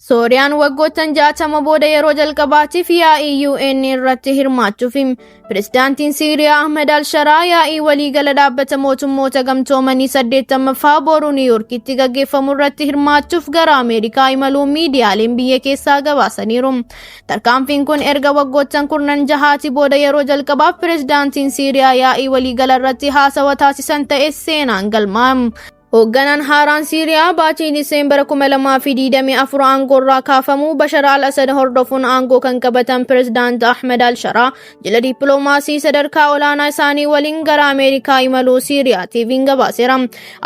Sooriyaan waggoottan 60 booda yeroo jalqabaatiif yaa'ii UN irratti hirmaachuuf. Pirezidaantiin Siiriyaa Ahmed Al-Sharaa yaa'ii waliigala Dhaabbata Mootummoota Gamtoomanii 80ffaa boru Niiyorkitti gaggeeffamu irratti hirmaachuuf gara Ameerikaa imaluu miidiyaaleen biyya keessaa gabaasaniiru. Tarkaanfiin kun erga waggoottan kurnan jahaati booda yeroo jalqabaaf pirezidaantiin Siiriyaa yaa'ii waliigala irratti haasawa taasisan ta'e seenaan galmaa'e. Hoogganaan haaraan Siiriyaa baatii Diseembara 2024 aangoorraa kaafamuu Bashar al-Asad hordofuun aangoo kan qabatan Pirezidaant Ahmed al-Sharaa jila dippiloomaasii sadarkaa olaanaa isaanii waliin gara Ameerikaa imaluu Siiriyaa TV'n gabaaseera.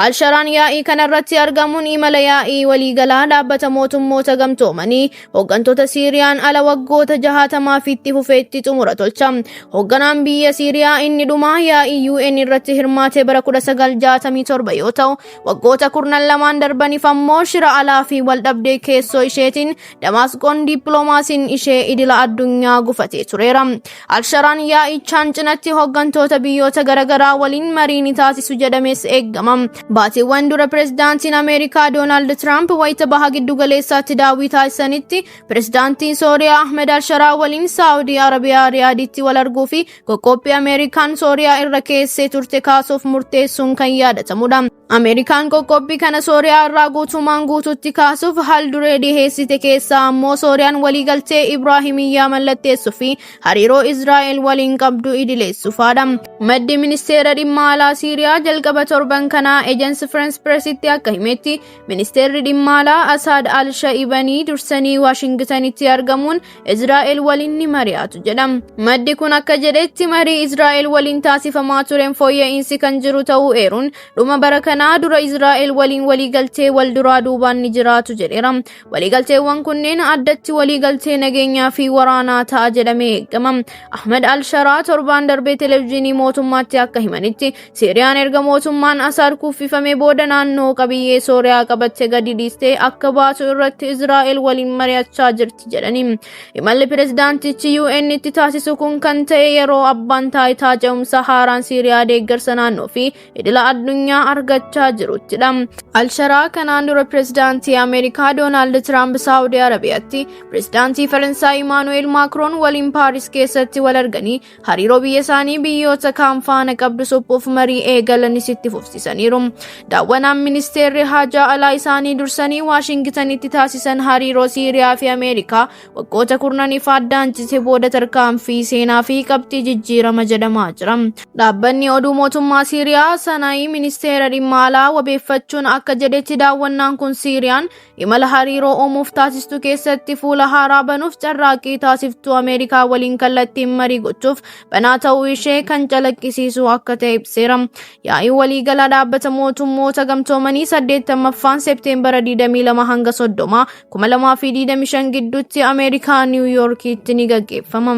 Al-Sharaan yaa'ii kanarratti argamuun imala yaa'ii waliigalaa Dhaabbata Mootummoota Gamtoomanii hooggantoota Siiriyaan ala waggoota 60f itti fufeetti xumura tolcha. Hoogganaan biyya Siiriyaa inni dhumaa yaa'ii UN irratti hirmaate bara 1967 yoo ta'u, waggoota kurnan lamaan darbaniif ammoo shira alaa fi waldhabdee keessoo isheetiin Damaasqoon dippiloomaasiin ishee idila addunyaa gufatee tureera. Alsharaan yaa'ichaan cinatti hooggantoota biyyoota garaagaraa waliin marii ni taasisu jedhamees eegama. Baatiiwwan dura pirezidaantiin Ameerikaa Doonaald Tiraamp wayita baha giddu galeessaatti daawwii taasisanitti pirezidaantii Sooriyaa Ahmed Alsharaa waliin Saawudii Arabiyaa Riyaaditti wal arguu fi qoqqoobbii Ameerikaan Sooriyaa irra keessee turte kaasuuf murteessuun kan yaadatamudha. Ameerikaan qoqqoobbii kana Sooriyaa irraa guutumaan guututti kaasuuf hal duree dhiheessite keessaa ammoo Sooriyaan waliigaltee Ibraahimiyyaa mallatteessuu fi hariiroo Israa'el waliin qabdu idileessuufaadha. Maddi ministeera dhimma alaa Siiriyaa jalqaba torban kanaa Ejensi Firens Presitti akka himetti, ministeerri dhimma alaa Asaad al-Sha'ibanii dursanii Waashingitanitti argamuun Israa'el waliin ni mari'atu jedha. Maddi kun akka jedhetti, marii Israa'el waliin taasifamaa tureen fooyya'insi kan jiru ta'uu eeruun, dhuma bara kanaa dura Israa'el waliin waliigaltee wal duraa duubaan ni jiraatu jedheera. Waliigalteewwan kunneen addatti waliigaltee nageenyaa fi waraanaa ta'a jedhamee eegama. Ahmed Al-Sharaa torbaan darbee televezyiinii mootummaatti akka himanitti, Siiriyaan erga mootummaan Asaad kuffifamee booda naannoo qabiyyee Sooriyaa qabatte gadi dhiistee akka baatu irratti Israa'el waliin mari'achaa jirti jedhani. Imalli pirezidaantichi UN itti taasisu kun kan ta'e yeroo abbaan taayitaa ce'umsa haaraan Siiriyaa deeggarsa naannoo fi idila addunyaa argachaa jiruttidha. Al-Sharaa kanaan dura pirezidaantii Ameerikaa Doonaald Tiraamp Saawudii Arabiyaatti pirezidaantii Faransaay Imaanu'eel Maakroon waliin Paaris keessatti wal arganii hariiroo biyya isaanii biyyoota kaan faana qabdu suphuuf marii eegalanis itti fufsisaniiru. Daawwannaan ministeerri haajaa alaa isaanii dursanii Waashingitanitti taasisan hariiroo Siiriyaa fi Ameerikaa waggoota kurnaniif addaan cite booda tarkaanfii seenaa fi qabxii jijjiirama jedhamaa jira. Dhaabbanni oduu mootummaa Siiriyaa Sanaayii ministeera dhimma alaa wabeeffachuun akka jedhetti, daawwannaan kun Siiriyaan imala hariiroo uumuuf taasistu keessatti fuula haaraa banuuf carraaqqii taasiftuu Ameerikaa waliin kallattiin marii gochuuf banaa ta'uu ishee kan calaqqisiisu akka ta'e ibseera. Yaa'iin waliigalaa Dhaabbata Mootummoota Gamtoomanii 80ffaan Seepteembara 22 hanga 30 2025 gidduutti Ameerikaa Niiw Yoorkiitti ni gaggeeffama.